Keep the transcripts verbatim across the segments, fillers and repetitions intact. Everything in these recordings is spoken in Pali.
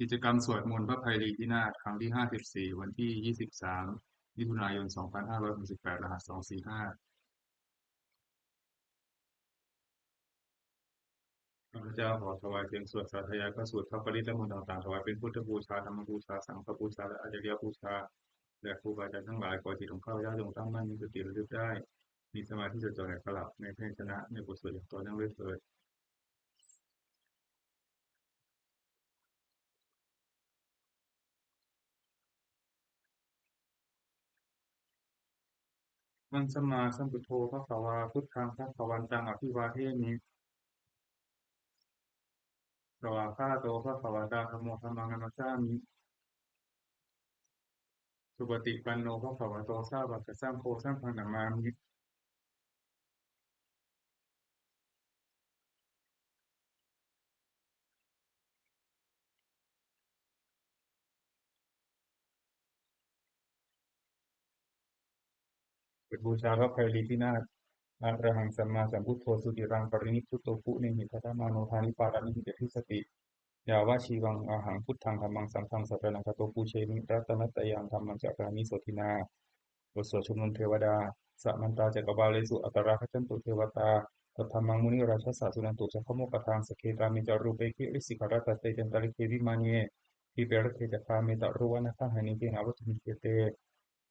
กิจกรรมสวดมนต์พระไพรีพินาศครั้งที่ ห้าสิบสี่ วันที่ ยี่สิบสาม มิถุนายน สองพันห้าร้อยหกสิบแปด รหัส สองสี่ห้า ข้าพเจ้าขอถวายเสียงสวดสาธยายพระสูตรพระปริตรและมนต์ต่างๆ ถวายเป็นพุทธบูชา ธรรมบูชา สังฆบูชา และอาจาริยบูชา แด่ครูบาอาจารย์ทั้งหลาย ขอจิตของข้าพเจ้าจงตั้งมั่น มีสติระลึกได้ มีสมาธิจดจ่อในอักขระ ในพยัญชนะ ในบทสวดอย่างต่อเนื่องด้วยเถิด Maṃ sammāsambuddho bhagavā, buddhaṃ bhagavantaṃ abhivādemi. Svākkhāto bhagavatā dhammo, dhammaṃ namassāmi. Supaṭipanno bhagavato sāvakasaṅgho, saṅghaṃ namāmi. บูชาพระไพรีพินาศ Arahaṃ sammāsambuddho suciraṃ parinibbuto, guṇehi vadhamāno daṃ, dāni pāramīhi ca dissati. Yāvajīvaṃ ahaṃ buddhaṃ dhammaṃ saṅghaṃ saraṇaṃ gato, pūjemi ratanattayaṃ dhammaṃ carāmi sotthinā. บทสวดชุมนุมเทวดา Samantā cakkavāḷesu atrāgacchantu devatā, saddhammaṃ munirājassa suṇantu saggamokkhadaṃ. Sagge kāme ca rūpe girisikharataṭe cantalikkhe vimāne, dīpe raṭṭhe ca gāme taruvanagahane gehavatthumhi khette,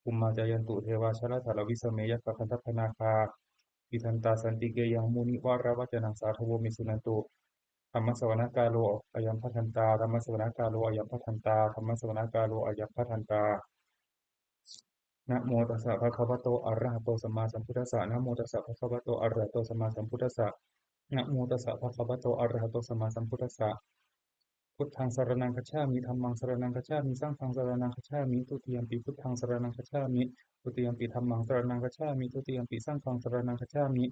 bhummā cāyantu devā jalathalavisame yakkhagandhabbanāgā, tiṭṭhantā santike yaṃ munivaravacanaṃ sādhavo me suṇantu. Dhammassavanakālo ayambhadantā, dhammassavanakālo ayambhadantā, dhammassavanakālo ayambhadantā. Namo tassa bhagavato arahato sammāsambuddhassa. Namo tassa bhagavato arahato sammāsambuddhassa. Namo tassa bhagavato arahato sammāsambuddhassa. Buddhaṃ saraṇaṃ gacchāmi, dhammaṃ saraṇaṃ gacchāmi, saṅghaṃ saraṇaṃ gacchāmi. Dutiyampi buddhaṃ saraṇaṃ gacchāmi, dutiyampi dhammaṃ saraṇaṃ gacchāmi, dutiyampi saṅghaṃ saraṇaṃ gacchāmi.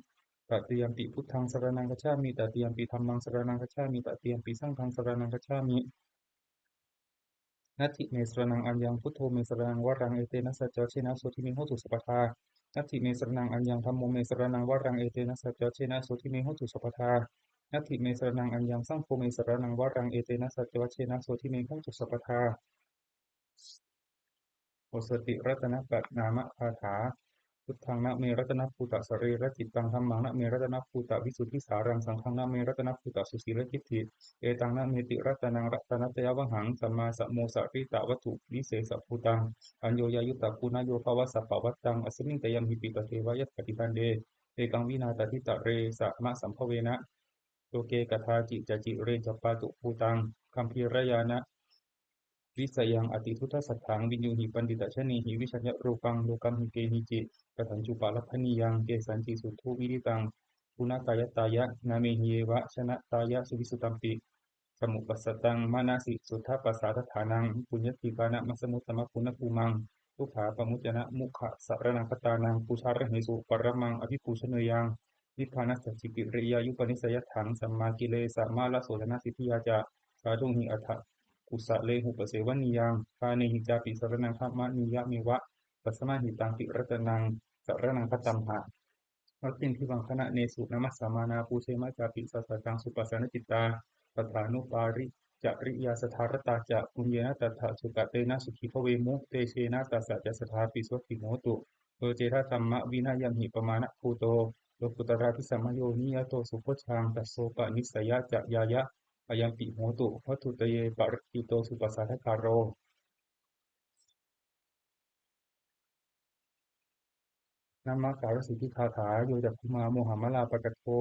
Tatiyampi buddhaṃ saraṇaṃ gacchāmi, tatiyampi dhammaṃ saraṇaṃ gacchāmi, tatiyampi saṅghaṃ saraṇaṃ gacchāmi. Natthi me saraṇaṃ aññaṃ, buddho me saraṇaṃ varaṃ, etena saccavajjena sotthi me hotu sabbadā. Natthi me saraṇaṃ aññaṃ, dhammo me saraṇaṃ varaṃ, etena saccavajjena sotthi me hotu sabbadā. Natthi me saraṇaṃ aññaṃ, saṅgho me saraṇaṃ varaṃ, etena saccavajjena sotthi me hotu sabbadā. บทสวดติรัตนปริณามคาถา Buddhaṃ name ratanabhūtasariracittam, dhammaṃ name ratanabhūtavisuddhisāraṃ, saṅghaṃ name ratanabhūtasusīladiṭṭhiṃ, etaṃ name tiratanaṃ ratanattayavhaṃ, sammāsamosaritavatthuvibhisesabhūtaṃ, aññoññayuttapūnāyobhāvasappavattaṃ, asmiṃ tayamhipi tatheva yathāti bhante, ekaṃ vinā taditare samasambhavena, loke kadāci cacire ca pātubhūtaṃ, gambhīrañāṇavisayaṃ atiduṭṭhasaddhaṃ, viññūhi paṇḍitajanehi, vijeyya rūpaṃ lokamhi kehici, katañcupalabhanīyaṃ kesañci suddhu viditaṃ, guṇākāyattāya namehi yeva, janatāya suvissutampi, samuppasattaṃ manasi suddhapasādaṭṭhānaṃ, puññadhipānamasamuttamapuññabhūmaṃ, dukkhapamuccanamukhasaraṇāgatānaṃ, pūjārahesu paramaṃ abhipūjaneyyaṃ, nibbānasacchikiriyāyupanissayatthaṃ, sammākilesamārasojanasiddhiyā ca, sādhūhi atthakūsalehu pasevanīyaṃ, dānehi cāpi saraṇaṃ gamanīyameva, tasmā hi taṃ tiratanaṃ saraṇaṃ gatamha. Nattindivaṃ khaṇanesu namassāmānā, pūjema cāpi sassataṃ suppasannacittāṃ, saddhānupāricariyā saddhārattā ca, puññena tattha sukatena sukhī bhavemu, tejena tassa ca sadā pi sotthī hotu. Yo cedadhammavinayamhi pamāṇabhūto, lokuttaradhisamayoniyato subojjhaṃ, tassopanisayañāya ayampi hotu, vatthuttaye parakkhito suppasādhākāro. Namakārasiddhigāthā. Yo cakkhumā mohamalāpakaṭṭho,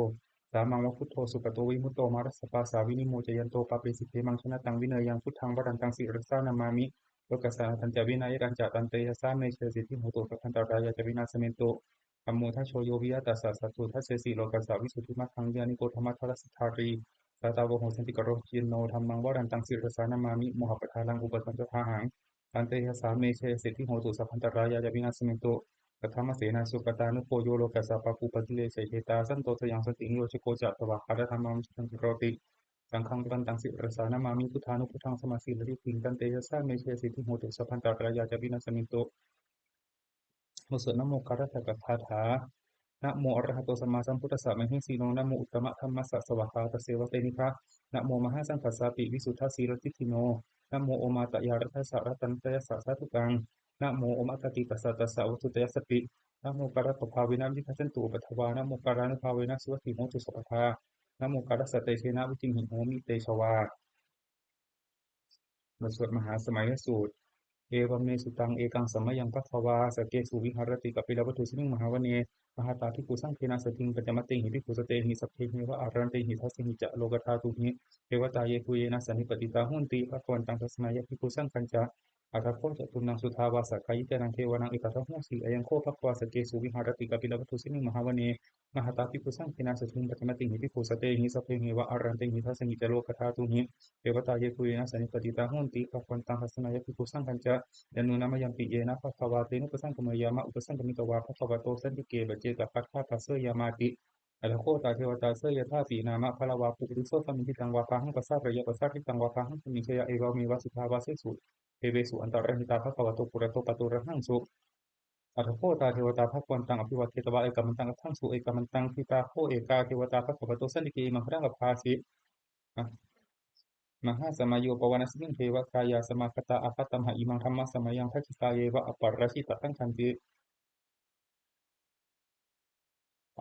sāmaṃ va buddho sugato vimutto, mārassa pāsā vinimocayanto, pāpesi khemaṃ janataṃ vineyyaṃ, buddhaṃ varantaṃ sirasā namāmi, lokassa atthassa vinayañca, tantejasā me jayasiddhi hotu, sabbantarāyā ca vināsamentu. Dhammo dhajo yo viya tassa, satthu dassesi lokassa visuddhimaggaṃ, niyyāniko dhammadharassa dhārī, sātāvaho santikaro jino, dhammaṃ varantaṃ sirasā namāmi, mohappadālaṃ upasantadāhaṃ, tantejasā me jayasiddhi hotu, sabbantarāyā ca vināsamentu. Saddhammasenā sugatānugo yo, lokassa pāpūpakilesajetā, santo sayaṃ santi nirojako ca, svākkhātadhammaṃ visuddhaṃ karoti, saṅghaṃ varantaṃ sirasā namāmi, buddhānubuddhaṃ samasīladiṭṭhiṃ, tantejasā me jayasiddhi hotu, sabbantarāyā ca vināsamentu. บทสวดนโมการัตตคาถา Namo arahato sammāsambuddhassa mahesino, namo uttamadhammassa svākkhātasseva tenidha, Namo mahāsaṅghassāpi visuddhasīladiṭṭhino. Namo omātyāraddhassa ratanattayassa sādhukaṃ. Namo omakātītassa tassa vatthuttayassapi. Namokārappabhāvena vigacchantu upaddavā. Namokārānubhāvena suvatthi hotu sabbadā. Namokārassa tejena vidhimhi homi tejavā. บทสวดมหาสมัยสูตร Evamme sutaṃ. Ekaṃ samayaṃ bhagavā sakkesu viharati kapilavatthusmiṃ mahāvane mahatā bhikkhusaṅghena saddhiṃ pañcamattehi bhikkhusatehi sabbeheva āraṇṭehi dasahi ca lokadhātūhi devatā yebhuyyena sannipatitā honti bhagavantaṃ dassanāya bhikkhusaṅghañca. Atha kho catunnaṃ suddhāvāsakāyikānaṃ devānaṃ etadahosi: Ayaṃ kho bhagavā sakkesu viharati kapilavatthusmiṃ mahāvane mahatā bhikkhusaṅghena saddhiṃ pañcamattehi bhikkhusatehi sabbeheva āraṇṭehi dasahi ca lokadhātūhi devatā yebhuyyena sannipatitā honti bhagavantaṃ dassanāya bhikkhusaṅghañca. Yannūna mayampi yena bhagavā tenupasaṅkameyyāma, upasaṅkamitvā bhagavato santike paccekagāthā bhāseyyāmāti. Atha kho tā devatā seyyathāpi nāma balavā puriso sammiñjitaṃ vā bāhaṃ pasāreyya, pasāritaṃ vā bāhaṃ sammiñjeyya, evameva suddhāvāsesu devesu antarahitā bhagavato purato pāturahaṃsu. Atha kho tā devatā bhagavantaṃ abhivādetvā ekamantaṃ aṭṭhaṃsu. Ekamantaṃ ṭhitā kho ekā devatā bhagavato santike imaṃ gāthaṃ abhāsi: Mahāsamayo pavanasmiṃ, devakāyā samāgatā; āgatamha imaṃ dhammasamayaṃ, dakkhitāyeva aparājitapakkhanti.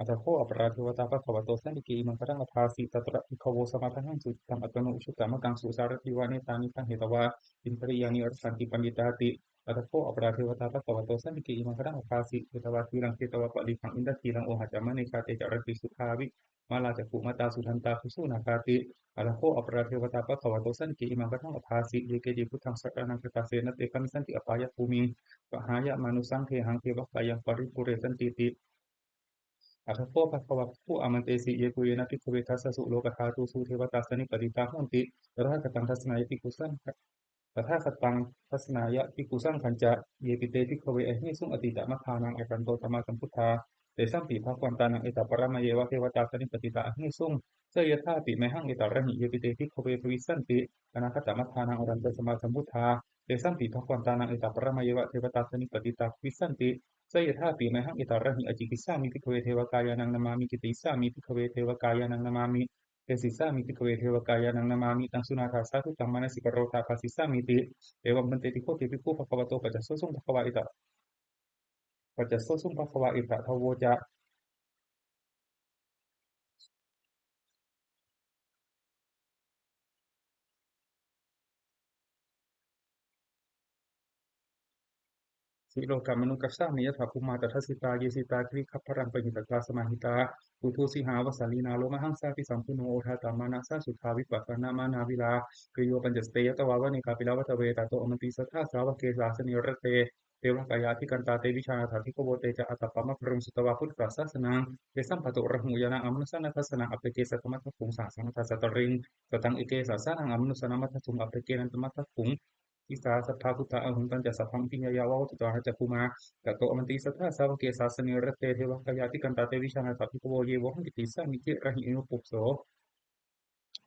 Atha kho aparā devatā bhagavato santike imaṃ gāthaṃ abhāsi: Tatra bhikkhavo samādahaṃsu, cittaṃ attano ujukamakaṃsu; sārathīva nettāni gahetvā, indriyāni rakkhanti paṇḍitāti. Atha kho aparā devatā bhagavato santike imaṃ gāthaṃ abhāsi: Chetvā khīlaṃ chetvā palighaṃ, indakhīlaṃ ohaccamanejā; te caranti suddhā vimalā, cakkhumatā sudantā susunāgāti. Atha kho aparā devatā bhagavato santike imaṃ gāthaṃ abhāsi: Ye keci buddhaṃ saraṇaṃ gatāse, na te gamissanti apāyabhūmiṃ; pahāya mānusaṃ dehaṃ, devakāyaṃ paripūressantīti. Atha kho bhagavā bhikkhū āmantesi: Yebhuyyena bhikkhave dasasu lokadhātūsu devatā sannipatitā honti tathāgataṃ dassanāya bhikkhusaṅgha- tathāgataṃ dassanāya bhikkhusaṅghañca. Yepi te bhikkhave ahesuṃ atītamaddhānaṃ arahanto sammāsambuddhā, tesampi bhagavantānaṃ etaparamāyeva devatā sannipatitā ahesuṃ, seyyathāpi mayhaṃ etarahi. Yepi te bhikkhave bhavissanti anāgatamaddhānaṃ arahanto sammāsambuddhā, tesampi bhagavantānaṃ etaparamāyeva devatā sannipatitā bhavissanti, seyyathāpi mayhaṃ etarahi. Ācikkhissāmi bhikkhave devakāyānaṃ nāmāni; kittayissāmi bhikkhave devakāyānaṃ nāmāni; desissāmi bhikkhave devakāyānaṃ nāmāni. Taṃ suṇātha sādhukaṃ manasikarotha bhāsissāmīti. Evaṃ bhanteti kho te bhikkhū bhagavato paccassosuṃ. Bhagavā eta- paccassosuṃ. Bhagavā etadavoca: Silokamanukassāmi, yattha bhummā tadassitā; ye sitā girigabbharaṃ, pahitattā samāhitā. Puthū sīhāva sallīnā, lomahaṃsābhisambhuno; odātamanasā suddhā, vippasannamanāvilā. Bhiyyo pañcasate ñatvā, vane kāpilavatthave; tato āmantayi satthā, sāvake sāsane rate. Devakāyā abhikkantā, te vijānātha bhikkhavo. Te ca ātappamakaruṃ, sutvā buddhassa sāsanaṃ. Tesampāturahu ñāṇaṃ, amanussāna dassanaṃ; appeke satamaddakkhuṃ, sahassaṃ atha sattariṃ. Sataṃ eke sahassānaṃ, amanussānamaddasuṃ; appekenantamaddakkhuṃ, disā sabbā phuṭā ahuṃ. Tañca sabbaṃ abhiññāya, vavatthitvāna cakkhumā; tato āmantayi satthā, sāvake sāsane rate. Devakāyā abhikkantā, te vijānātha bhikkhavo; ye vohaṃ kittayissāmi, girāhi anupubbaso.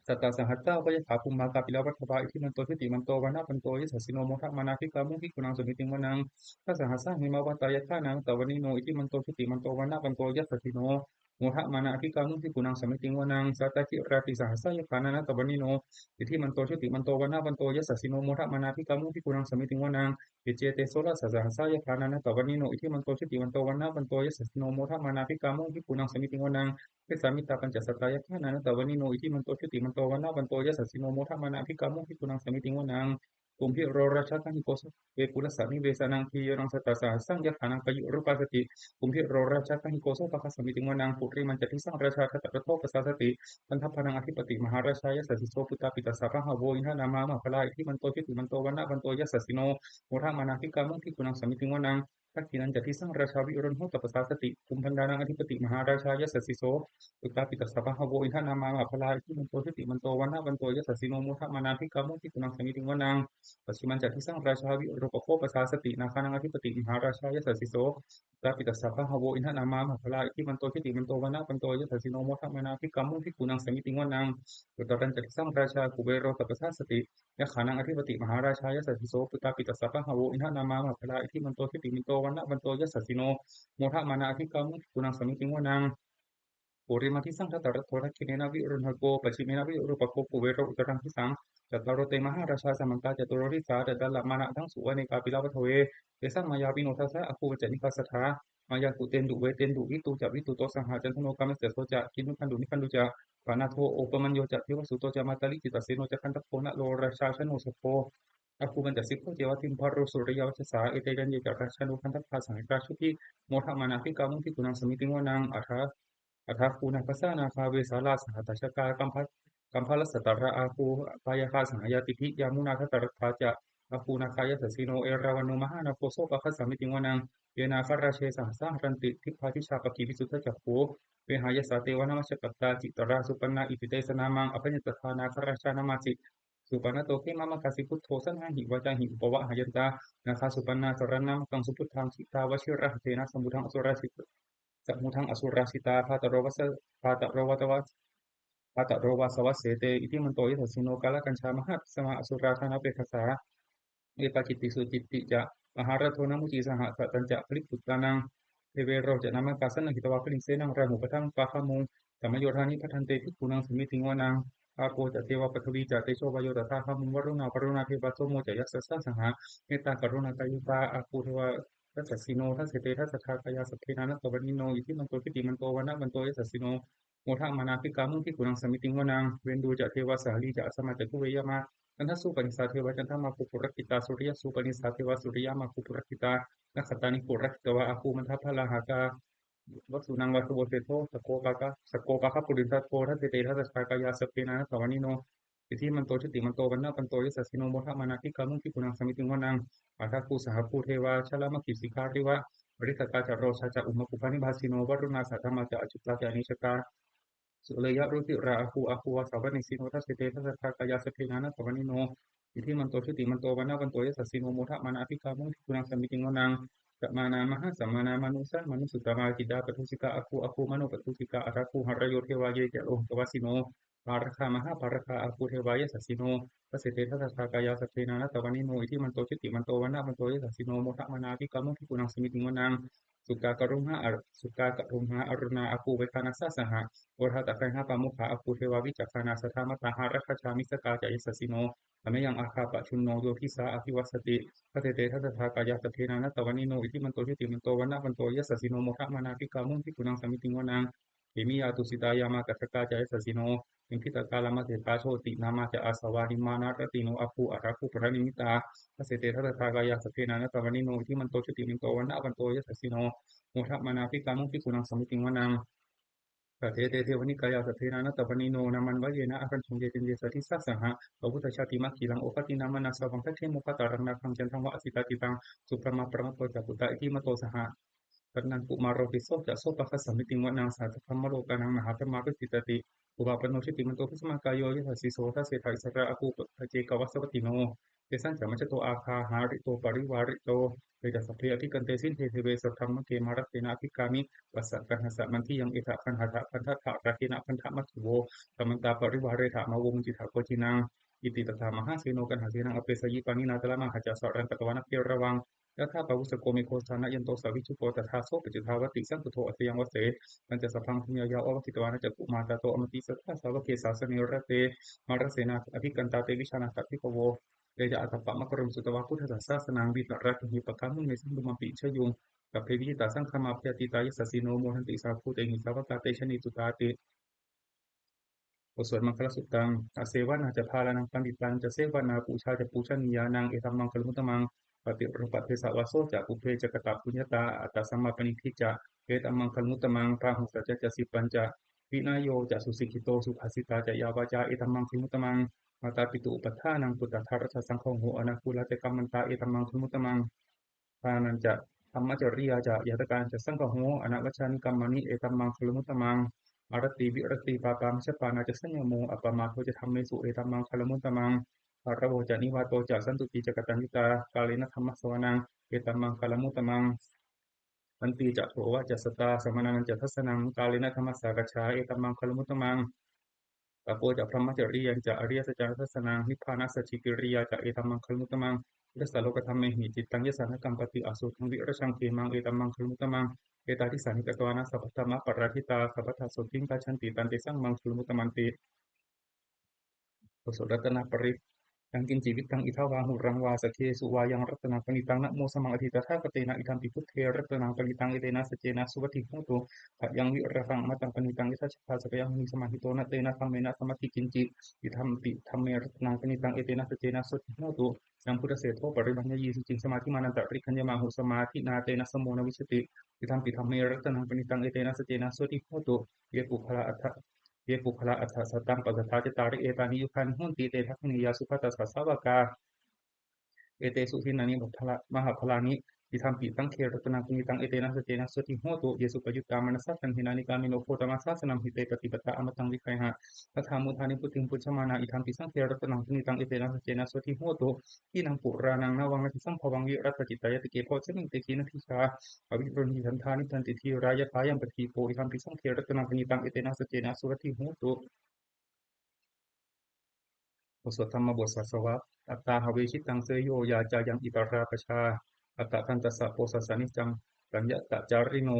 Sattasahassā va yathā, bhummā kāpilavatthavā; iddhimanto jutimanto, vaṇṇavanto yasassino; modamānā abhikkāmuṃ, bhikkhūnaṃ samitiṃ vanaṃ. Chasahassā hemavatā, yakkhā nānattavaṇṇino; iddhimanto jutimanto, vaṇṇavanto yasassino; modamānā abhikkāmuṃ, bhikkhūnaṃ samitiṃ vanaṃ. Sātāgirā tisahassā, yakkhā nānattavaṇṇino; iddhimanto jutimanto, vaṇṇavanto yasassino; modamānā abhikkāmuṃ, bhikkhūnaṃ samitiṃ vanaṃ. Iccete soḷasasahassā, yakkhā nānattavaṇṇino; iddhimanto jutimanto, vaṇṇavanto yasassino; modamānā abhikkāmuṃ, bhikkhūnaṃ samitiṃ vanaṃ. Vessāmittā pañcasatā, yakkhā nānattavaṇṇino; iddhimanto jutimanto, vaṇṇavanto yasassino; modamānā abhikkāmuṃ, bhikkhūnaṃ samitiṃ vanaṃ. Kumbhīro rājagahiko, vepullassa nivesanaṃ; bhiyyo naṃ satasahassaṃ, yakkhānaṃ payirupāsati; kumbhīro rājagahiko, sopāga samitiṃ vanaṃ. Purimañca disaṃ rājā, dhataraṭṭho pasāsati; gandhabbānaṃ ādhipati, mahārājā yasassi so. Puttāpi tassa bahavo, indanāmā mahabbalā; iddhimanto jutimanto, vaṇṇavanto yasassino; modamānā abhikkāmuṃ, bhikkhūnaṃ samitiṃ vanaṃ. Dakkhiṇañca disaṃ rājā, virūḷho tappasāsati; kumbhaṇḍānaṃ ādhipati, mahārājā yasassi so. Puttāpi tassa bahavo, indanāmā mahabbalā; iddhimanto jutimanto, vaṇṇavanto yasassino; modamānā abhikkāmuṃ, bhikkhūnaṃ samitiṃ vanaṃ. Pacchimañca disaṃ rājā, virūpakkho pasāsati; nāgānaṃ ādhipati, mahārājā yasassi so. Puttāpi tassa bahavo, indanāmā mahabbalā; iddhimanto jutimanto, vaṇṇavanto yasassino; modamānā abhikkāmuṃ, bhikkhūnaṃ samitiṃ vanaṃ. Uttarañca disaṃ rājā, kuvero tappasāsati; yakkhānaṃ ādhipati, mahārājā yasassi so. Puttāpi tassa bahavo, indanāmā mahabbalā; iddhimanto jutimanto, vaṇṇavanto yasassino; modamānā abhikkāmuṃ, bhikkhūnaṃ samitiṃ vanaṃ. purimaṃ disaṃ dhataraṭṭho, dakkhiṇena virūḷhako, pacchimena virūpakkho, kuvero uttaraṃ disaṃ. Cattāro te mahārājā samantā caturo disā, daddallamānā aṭṭhaṃsu vane kāpilavatthave. Tesaṃ māyāvino dāsā āgū vañcanikā saṭhā, māyā kuṭeṇḍu veṭeṇḍu, vitū ca viṭuṭo saha, candano kāmaseṭṭho ca kinnughaṇḍu nighaṇḍu ca. Panādo opamañño ca devasūto ca mātali, cittaseno ca gandhabbo naḷorājā janosabho, āgū pañcasikho ceva timbarū suriyavacchasā. Ete caññe ca rājāno gandhabbā saha rājubhi, modamānā abhikkāmuṃ bhikkhūnaṃ samitiṃ vanaṃ. Athā athāgū nāgasā nāgā vesālā sahatacchakā, kambalassatarā āgū pāyāgā saha ñātibhi, yāmunā dhataraṭṭhā ca āgū nāgā yasassino. Erāvaṇo mahānāgo sopāga samitiṃ vanaṃ. Ye nāgarāje sahasā haranti dibbā dijā pakkhi visuddhacakkhū, vehāyasā te vanamajjhapattā citrā supaṇṇā iti tesa nāmaṃ. Abhayantadā nāgarājānamāsi supaṇṇato khemamakāsi buddho, saṇhāhi vācāhi upavhayantā nāgā supaṇṇā saraṇamakaṃsu buddhaṃ. Jitā vajirahatthena samuddaṃ asurā samuddaṃ asurā sitā, bhātaro vāsa bhātaro vātava bhātaro vāsavassete iddhimanto yasassino. Kālakañjā mahābhismā asurā dānaveghasā, vepacitti sucitti ca pahārādo namucī saha, satañca baliputtānaṃ devero ca nāmakā, sannayhitvā baliṃ senaṃ rāhubhaddamupāgamuṃ. Samayodāni bhaddante bhikkhūnaṃ samitiṃ vanaṃ. Āpo ca devā paṭhavī ca tejo vāyo tadāgamuṃ, varuṇā vāruṇā devā somo ca yasasā saha, mettākaruṇākāyikā āgū devā yasassino. Dasete dasadhā kāyā sabbe nānattavaṇṇino, iddhimanto jutimanto vaṇṇavanto yasassino, modamānā abhikkāmuṃ bhikkhūnaṃ samitiṃ vanaṃ. Veṇḍū ca devā sahalī ca asamā ca duve yamā, candassūpanisā devā candamāgū purakkhitā, suriyassūpanisā devā suriyamāgū purakkhitā, nakkhattāni purakkhitvā āgū mandavalāhakā, vasūnaṃ vāsavo seṭṭho sakkopāga sakkopāga purindado. Dasete dasadhā kāyā sabbe nānattavaṇṇino, iddhimanto jutimanto vaṇṇavanto yasassino, modamānā abhikkāmuṃ bhikkhūnaṃ samitiṃ vanaṃ. Athāgū sahabhū devā jalamaggisikhāriva, ariṭṭhakā ca rojā ca ummāpupphanibhāsino, varuṇā sahadhammā ca accutā ca anejakā, sūleyyarucirā āgū āgū vāsavanesino. Dasete dasadhā kāyā sabbe nānattavaṇṇino, iddhimanto jutimanto vaṇṇavanto yasassino, modamānā abhikkāmuṃ bhikkhūnaṃ samitiṃ vanaṃ. Samānā mahāsamānā mānusā mānusuttamā, khiḍḍāpadūsikā āgū āgū manopadūsikā, athāgū harayo devā ye ca lohitavāsino, pāragā mahāpāragā āgū devā yasassino. Dasete dasadhā kāyā sabbe nānattavaṇṇino, iddhimanto jutimanto vaṇṇavanto yasassino, modamānā abhikkāmuṃ bhikkhūnaṃ samitiṃ vanaṃ. Sukkā karumhā ar sukkā karumhā aruṇā āgū veghanasā saha, odātagayhā pāmokkhā āgū devā vicakkhaṇā, sadāmattā hāragajā missakā ca yasassino, hanayaṃ āgā pajjunno yo disā abhivassati. Dasete dasadhā kāyā sabbe nānattavaṇṇino, iddhimanto jutimanto vaṇṇavanto yasassino, modamānā abhikkāmuṃ bhikkhūnaṃ samitiṃ vanaṃ. Khemiyā tusitā yāmā kaṭṭhakā ca yasassino, lambitakā lāmaseṭṭhā jotināmā ca āsavā, nimmānaratino āgū athāgū paranimmitā. Dasete dasadhā kāyā sabbe nānattavaṇṇino, iddhimanto jutimanto vaṇṇavanto yasassino, modamānā abhikkāmuṃ bhikkhūnaṃ samitiṃ vanaṃ. Saṭṭhete devanikāyā sabbe nānattavaṇṇino, nāmanvayena āgañchuṃ ye caññe sadisā saha, pavutthajātimakhilaṃ oghatiṇṇamanāsavaṃ, dakkhemoghataraṃ nāgaṃ candaṃva asitātitaṃ, subrahmā paramatto ca puttā iddhimato saha, sanaṅkumāro tisso ca sopāga samitiṃ vanaṃ. Sahassabrahmalokānaṃ mahābrahmābhitiṭṭhati, upapanno jutimanto bhismākāyo yasassi so. Dasettha issarā āgū paccekavasavattino, tesañca majjhato āgā hārito parivārito. Ye ca sabbe abhikkante sinde deve sabrahmake mārasenā abhikkāmi, passa kaṇhassa mandiyaṃ. Etha gaṇhatha gaṇhatha rāgena bandhamatthu vo, samantā parivāretha mā vo muñcittha koci naṃ. Iti tattha mahāseno kaṇhasenaṃ apesayi, pāṇinā talamāhacca saraṃ katvāna bheravaṃ. Yathā pāvussako megho thanayanto savijjuko, tadā so paccudāvatti saṅkuddho asayaṃvase. Tañca sabbaṃ abhiññāya vavakkhitvāna cakkhumā, tato āmantayi satthā sāvake sāsane rate. Mārasenā abhikkantā te vijānātha bhikkhavo, ye ca ātappamakaruṃ sutvā buddhassa sāsanaṃ, vītarāgehi pakkāmuṃ nesaṃ lomampi iñjayuṃ. Sabbe vijitasaṅgāmā bhayātītā yasassino, modanti saha bhūtehi sāvakā te janesutāti. บทสวดมังคลสุตตัง Asevanā ca bālānaṃ paṇḍitānañca sevanā, pūjā ca pūjanīyānaṃ etammaṅgalamuttamaṃ. Paṭirūpadesavāso ca pubbe ca katapuññatā, attasammāpaṇidhi ca etammaṅgalamuttamaṃ. Bāhusaccañca sippañca vinayo ca susikkhito, subhāsitā ca yā vācā etammaṅgalamuttamaṃ. Mātāpituupaṭṭhānaṃ puttadārassa saṅgaho, anākulā ca kammantā etammaṅgalamuttamaṃ. Dānañca dhammacariyā ca ñātakānañca saṅgaho, anavajjāni kammāni etammaṅgalamuttamaṃ. Āratī viratī pāpā majjapānā ca saññamo, appamādo ca dhammesu etammaṅgalamuttamaṃ. Gāravo ca nivāto ca santuṭṭhī ca kataññutā, kālena dhammassavanaṃ etammaṅgalamuttamaṃ. Khantī ca sovacassatā samaṇānañca dassanaṃ, kālena dhammasākacchā etammaṅgalamuttamaṃ. Tapo ca brahmacariyañca ariyasaccāna dassanaṃ, nibbānasacchikiriyā ca etammaṅgalamuttamaṃ. Yattha lokadhammehi cittaṃ yassa na kampati, asokaṃ virajaṃ khemaṃ, etam maṅgalamuttamaṃ. Etādisāni katvāna sabbatthamaparājitā, sabbattha sotthiṃ gacchanti, tantesaṃ maṅgalamuttamanti. บทสวดรัตนปริตร Yaṅkiñci vittaṃ idha vā huraṃ vā, saggesu vā yaṃ ratanaṃ paṇītaṃ, na no samaṃ atthi tathāgatena, idampi buddhe ratanaṃ paṇītaṃ, etena saccena suvatthi hotu. Khayaṃ virāgaṃ amataṃ paṇītaṃ, yadajjhagā sakyamunī samāhito, na tena dhammena samatthi kiñci, idampi dhamme ratanaṃ paṇītaṃ, etena saccena suvatthi hotu. Yaṃ buddhaseṭṭho parivaṇṇayī suciṃ, samādhimānantarikaññamāhu, samādhinā tena samo na vijjati, idampi dhamme ratanaṃ paṇītaṃ, etena saccena suvatthi hotu. Ye puggalā aṭṭha Ye puggalā aṭṭha sataṃ pasatthā, cattāri etāni yugāni honti, te dakkhiṇeyyā sugatassa sāvakā, etesu dinnāni mahabbalāni, idampi saṅghe ratanaṃ paṇītaṃ, etena saccena suvatthi hotu. Ye suppayuttā manasā daḷhena, nikkāmino gotamasāsanamhi, te pattipattā amataṃ vigayha, laddhā mudhā nibbutiṃ bhuñjamānā, idampi saṅghe ratanaṃ paṇītaṃ, etena saccena suvatthi hotu. Khīṇaṃ purāṇaṃ navaṃ natthi sambhavaṃ, virattacittāyatike bhojamhi te khīṇabījā, aviruḷhichandā nibbanti dhīrā yathāyampadīpo, idampi saṅghe ratanaṃ paṇītaṃ, etena saccena suvatthi hotu. บทสวดธรรมบทสาสวะ Atthā have jitaṃ seyyo, yā cāyaṃ itarā pajā, attadantassa posassa niccaṃ, saññatacārino,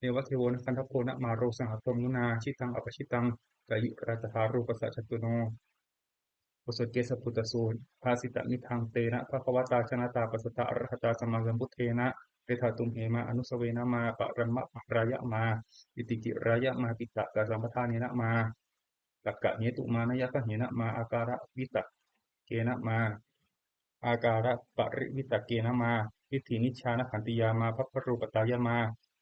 neva devo na gandhabbo, na māro sahassambhū, na jitaṃ apajitaṃ, kāyirātadārūpassa cetano. บทสวดเกสสะปุตตสูตร Bhāsitamiddhaṃ tena bhagavatā jānatā, passatā arahatā sammāsambuddhena, etha tumhe mā anussavena, mā paramparāya mā viticcirāya, mā kittakasammādānena mā takkahetu, mā nāyasahena, mā ākāravitakkena mā ākāraparivitakkena, mā diṭṭhinijjhānakkhantiyā, mā bhabbarūpatāya mā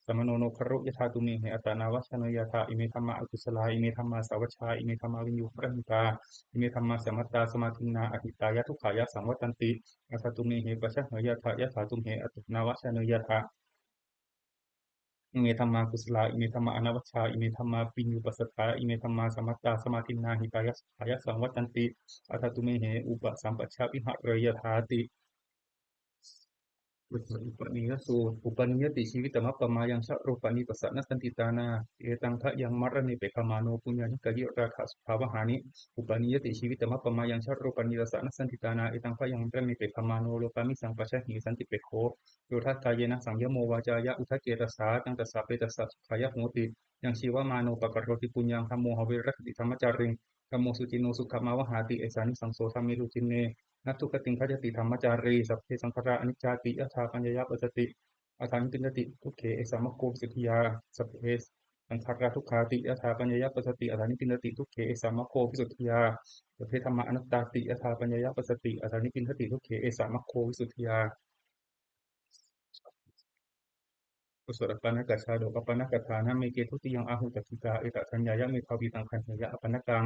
sammāno no garu. Yathā tumhehi attanāvajaṃ, na yathā ime dhammā akusalā, ime dhammā saavajjā, ime dhammā viññūhīrahitā, ime dhammā sammatā samādinnā ahitāya dukkhāya saṃvattanti. Atha tumhehi pajānāya, yathā tumhe attanāvajaṃ, na yathā ime dhammā kusalā, ime dhammā anavajjā, ime dhammā viññūhīpasaṭṭhā, ime dhammā sammatā samādinnā hitāya sukhāya saṃvattanti. Atha tumhehi upasampajja vihareyya yathāti. บทสวดอุปนิยสูตร Upanīyati jīvitamappamāyaṃ, charūpāni tassa nassanti tāṇā, etaṃ bhayaṃ maraṇe pekkhamāno, puññāni kāyirātha sukhāvahāni. Upanīyati jīvitamappamāyaṃ, charūpāni tassa nassanti tāṇā, etaṃ bhayaṃ maraṇe pekkhamāno, lokāmisaṃ pajāhi santipekkho, yo daṭṭhāyena saṃyamo, vācāya uda cetasā, taṃ tassa petassa sukhāya hoti. Yaṃ jīvamāno pakaroti puññaṃ, dhammo haverajjati dhammacāriṃ, dhammo suciṇṇo sukhamāvahāti, esānisaṃso dhamme suciṇṇe, na dugatiṃ gacchati dhammacārī. Sabbe saṅkhārā aniccāti, yadā paññāya passati, atha nibbindati, dukkhe esa maggo visuddhiyā. Sabbe saṅkhārā dukkhāti, yadā paññāya passati, atha nibbindati, dukkhe esa maggo visuddhiyā. Sabbe dhammā anattāti, yadā paññāya passati, atha nibbindati, dukkhe esa maggo visuddhiyā. บทสวดอัปปาณกชาดก Appannakkhaddhānameke dutiyaṃ āhu, dakkhitāyatadaññāya, medhāvī taṃ gaṇheyya apannakaṃ.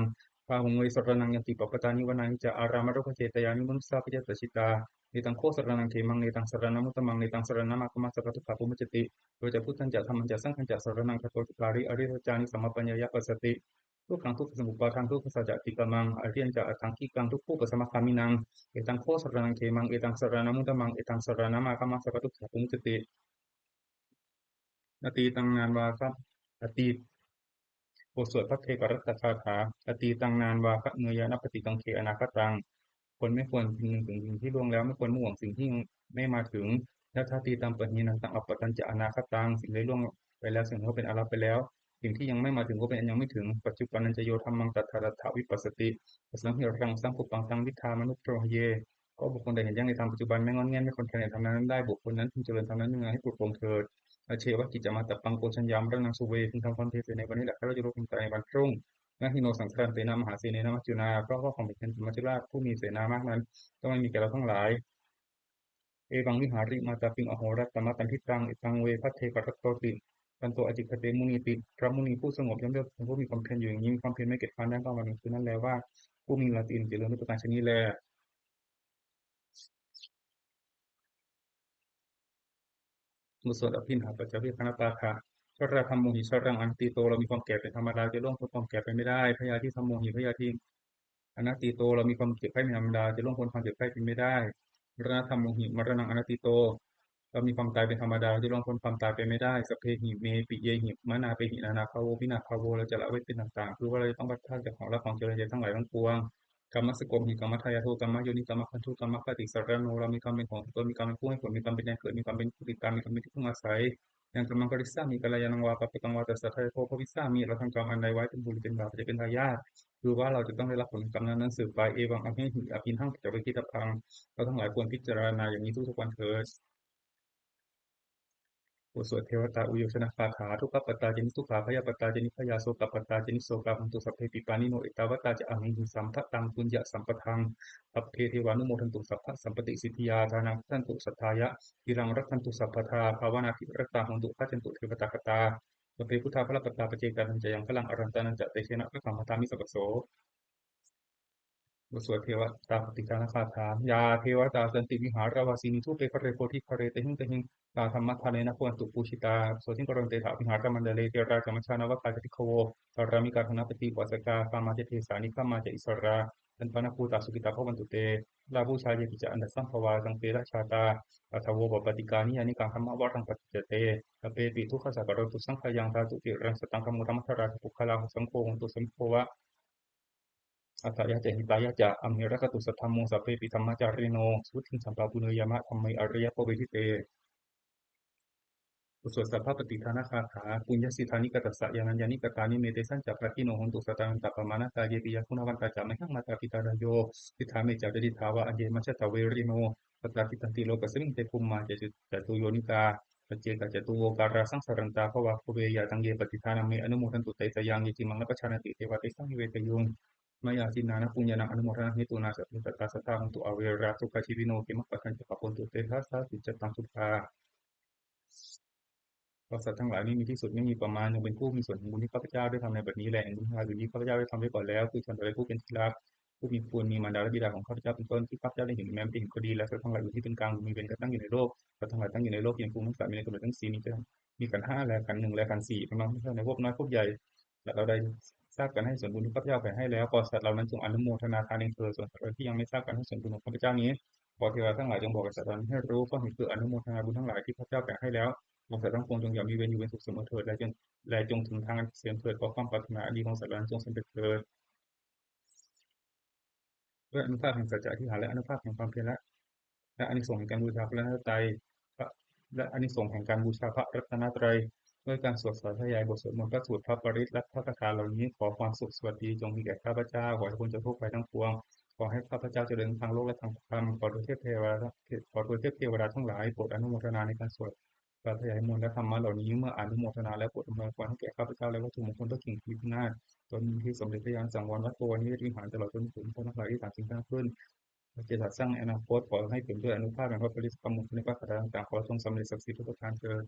Bāhuṃ ve saraṇaṃ yanti, pabbatāni vanāni ca, ārāmarukkhacetyāni, manussā bhayasajjitā. Netaṃ kho saraṇaṃ khemaṃ, netaṃ saraṇamuttamaṃ, netaṃ saraṇamāgamma, sabbadukkhā pamuccanti. Yo ca buddhañca dhammañca saṅghañca saraṇaṃ gato, cattāri ariyasaccāni sammappaññāya passati, dukkhaṃ dukkhasamuppādaṃ dukkhassa ca atikkamaṃ, ariyañca aṭṭhaṅgikaṃ dukkhūpasamagāminaṃ. Etaṃ kho saraṇaṃ khemaṃ, etaṃ saraṇamuttamaṃ, etaṃ saraṇamāgamma, sabbadukkhā pamuccanti. Atītaṃ nānvāga atī บทสวดภัทเทกรัตตคาถา Atītaṃ nānvāgameyya, nappaṭikaṅkhe anāgataṃ. คนไม่ควรคำนึงถึงสิ่งที่ล่วงแล้ว ไม่ควรมัวหวังสิ่งที่ยังไม่มาถึง Yathātītaṃ pahīnantaṃ, appattañca anāgataṃ. สิ่งใดล่วงไปแล้ว สิ่งนั้นก็เป็นอันละไปแล้ว สิ่งที่ยังไม่มาถึงก็เป็นอันยังไม่ถึง Paccuppannañca yo dhammaṃ, tattha tattha vipassati, asaṃhiraṃ asaṅkuppaṃ, taṃ viddhā manubrūhaye. ก็บุคคลใดเห็นแจ้งในธรรมปัจจุบัน ไม่ง่อนแง่น ไม่คลอนแคลนในธรรมนั้นๆ ได้ บุคคลนั้นพึงเจริญธรรมนั้นๆ ให้ปรดปรองเถิด Ajjeva kiccamātappaṃ, ko jaññā maraṇaṃ suve. พึงทำความเพียรเสียในวันนี้แหละ ใครว่าจะรู้ความตายในวันพรุ่ง Na hi no saṅgarantena mahāsenena maccunā. เพราะว่าความเพียรกับมัจจุราชผู้มีเสนามากนั้น ย่อมไม่มีแก่เราทั้งหลาย Evaṃvihārimātāpiṃ, ahorattamatanditaṃ, taṃ ve bhaddekarattoti, santo ācikkhate munīti. พระมุนีผู้สงบย่อมเรียกบุคคลผู้มีความเพียรอยู่อย่างนี้ มีความเพียรไม่เกียจคร้านทั้งกลางวันกลางคืนนั้นแลว่า ผู้มีราตรีอันเจริญด้วยประการฉะนี้แล บทสวดอภิณหปัจจเวกขณปาฐะ Jarādhammomhi jaraṃ anatīto. เรามีความแก่เป็นธรรมดา จะล่วงพ้นความแก่ไปไม่ได้ Byādhidhammomhi byādhiṃ anatīto. เรามีความเจ็บไข้เป็นธรรมดา จะล่วงพ้นความเจ็บไข้ไปไม่ได้ Maraṇadhammomhi maraṇaṃ anatīto. เรามีความตายเป็นธรรมดา จะล่วงพ้นความตายไปไม่ได้ Sabbehi me piyehi manāpehi nānābhāvo vinābhāvo. เราจะละเว้นเป็นต่างๆ คือว่าเราจะต้องพลัดพรากจากของรักของเจริญใจทั้งหลายทั้งปวง kammassako mhi kammadāyādo kammayoni kammabandhu kammappaṭisaraṇo เรามีกรรมเป็นของตน มีกรรมเป็นผู้ให้ผล มีกรรมเป็นแดนเกิด มีกรรมเป็นผู้ติดตาม มีกรรมเป็นที่พึ่งอาศัย Yaṃ kammaṃ karissāmi kalyāṇaṃ vā pāpakaṃ vā tassa dāyādo bhavissāmi เราทำกรรมอันใดไว้เป็นบุญหรือเป็นบาป จะเป็นทายาท คือว่าเราจะต้องได้รับผลของกรรมนั้นๆสืบไป Evaṃ amhehi abhiṇhaṃ paccavekkhitabbā เราทั้งหลายควรพิจารณาอย่างนี้ทุกๆวันเถิด บทสวดเทวตาอุยโยชนคาถา Dukkhappattā ca niddukkhā bhayappattā ca nibbhayā sokappattā ca nissokā hontu sabbepi pāṇino. Ettāvatā ca amhehi sambhataṃ puññasampadaṃ sabbe devānumodantu sabbasampattisiddhiyā. Dānaṃ dadantu saddhāya ciraṃ rakkhantu sabbadā bhāvanābhiratā hontu gacchantu devatāgatā. Sabbe buddhā balappattā paccekānañca yaṃ balaṃ arahantānañca tejena rakkhaṃ bandhāmi sabbaso. บทสวดเทวตาปฏิฆานาคาถา Yā devatā santi vihāravāsinī thūpe ghare bodhighare tahiṃ tahiṃ, tā dhammadānena bhavantu pūjitā sotthiṃ karontedha vihāramaṇḍale. Therā ca majjhā navakā ca bhikkhavo pāramikā dānapatī upāsakā, gāmā ca desā nigamā ca issarā sappāṇabhūtā sukhitā bhavantu te. Therā pūjā yepi ca aṇḍasambhavā saṃsedajātā athavopapātikā, niyyānikaṃ dhammavaraṃ paṭicca te sabbepi dukkhassa karontu saṅkhayaṃ. Ṭhātu ciraṃ sataṃ dhammo dhammaddharā ca puggalā, saṅgho hotu samaggo va atthāya ca hitāya ca. Amhe rakkhatu saddhammo sabbepi dhammacārino, suvatthi sampāpuṇeyyāma dhamme ariyappavedite. บทสวดสัพพปฏิฆานาคาถา Puññassidāni katassa yānaññāni katāni me, tesañca bhāgino hontu sattānaṃ tappamāṇakā. Yepi ca guṇavantā ca mayhaṃ mātā pitā ādayo, seṭṭhā me ca pitiṭṭhā va aññe majjhattā verino, sattā tiṭṭhanti lokasmiṃ te bhummā catuyonikā, paccekagātā catuvokārā saṃsarantā bhavaggahe. Yā taṃ ye pattidānaṃ me anumodantu te sayaṃ, ye cimmaṃ na pajānanti te va tesaṃ nivedayuṃ. Mayā dinnāna puññānaṃ anumodanahetunā sabbe sattā sadā hontu averā, sukhajīvino khemappadañca pāpontu te dāsā sucittaṃ sukhā. เพราะสัตว์ทั้งหลายไม่มีที่สุดไม่มีประมาณ ยังเป็นผู้มีส่วนแห่งบุญที่ข้าพเจ้าได้ทำในบัดนี้แล แห่งบุญทั้งหลายอื่นที่ข้าพเจ้าได้ทำไว้ก่อนแล้ว คือชนต่อไปผู้เป็นที่รัก ผู้มีคุณ มีมารดาและบิดาของข้าพเจ้าเป็นต้น ที่ข้าพเจ้าได้เห็นแม้ไม่ได้เห็นก็ดี และสัตว์ทั้งหลายอื่นที่เป็นกลาง มีเวรกันตั้งอยู่ในโลก สัตว์ทั้งหลายตั้งอยู่ในโลก ยังปรุงทั้งสัตว์มีในกำเนิดทั้งสี่ มี มีขันธ์ห้าและขันธ์หนึ่งและขันธ์สี่ กำลังทั้งในภพน้อยภพใหญ่ สัตว์เหล่าใดทราบการให้ส่วนบุญที่ข้าพเจ้าแผ่ให้แล้ว ขอสัตว์เหล่านั้นจงอนุโมทนาทานเองเถิด ส่วนสัตว์เหล่าใดที่ยังไม่ทราบการให้ส่วนบุญของข้าพเจ้านี้ ขอเทวดาทั้งหลายจงบอกแก่สัตว์เหล่านั้นให้รู้ เพราะเหตุคืออนุโมทนาบุญทั้งหลายที่ข้าพเจ้าแผ่ให้แล้ว ขอสัตว์ทั้งปวงจงอย่ามีเวรอยู่เป็นสุขเสมอเถิด และจง และจงถึงทางอันเกษมเถิด ขอความปรารถนาอันดีของสัตว์เหล่านั้นจงสำเร็จเถิด ด้วยอานุภาพแห่งสัจจะอธิษฐาน และอานุภาพแห่งความเพียร และ และอานิสงส์แห่งการบูชาพระรัตนตรัย และอานิสงส์แห่งการบูชาพระรัตนตรัย ด้วยการสวดสาธยายบทสวดมนต์พระสูตรพระปริตรและพระคาถาเหล่านี้ ขอความสุขสวัสดีจงมีแก่ข้าพเจ้า ขอให้พ้นจากทุกข์ภัยทั้งปวง ขอให้ข้าพเจ้าเจริญทั้งโลกและทางธรรม ขอเทวเทวดา ขอเทวเทวดาทั้งหลายโปรดอนุโมทนาในการสวดสาธยายมนต์และธรรมะเหล่านี้ เมื่ออนุโมทนาแล้วโปรดอำนวยพรให้แก่ข้าพเจ้าและวัตถุมงคลพระกริ่งพระยุพนาถ จนเป็นที่สมเด็จพระยานสังวรวัดโพวนิเวศวิหาร ตลอดจนถึงคนทั้งหลายที่ต่างสิ่งต่างขึ้น และจะจัดสร้างในอนาคต ขอให้เปี่ยมด้วยอานุภาพแห่งพระปริตรพระมงคลในพระคาถาต่างๆ ขอจงสำเร็จศักดิ์สิทธิ์ทุกประการเทอญ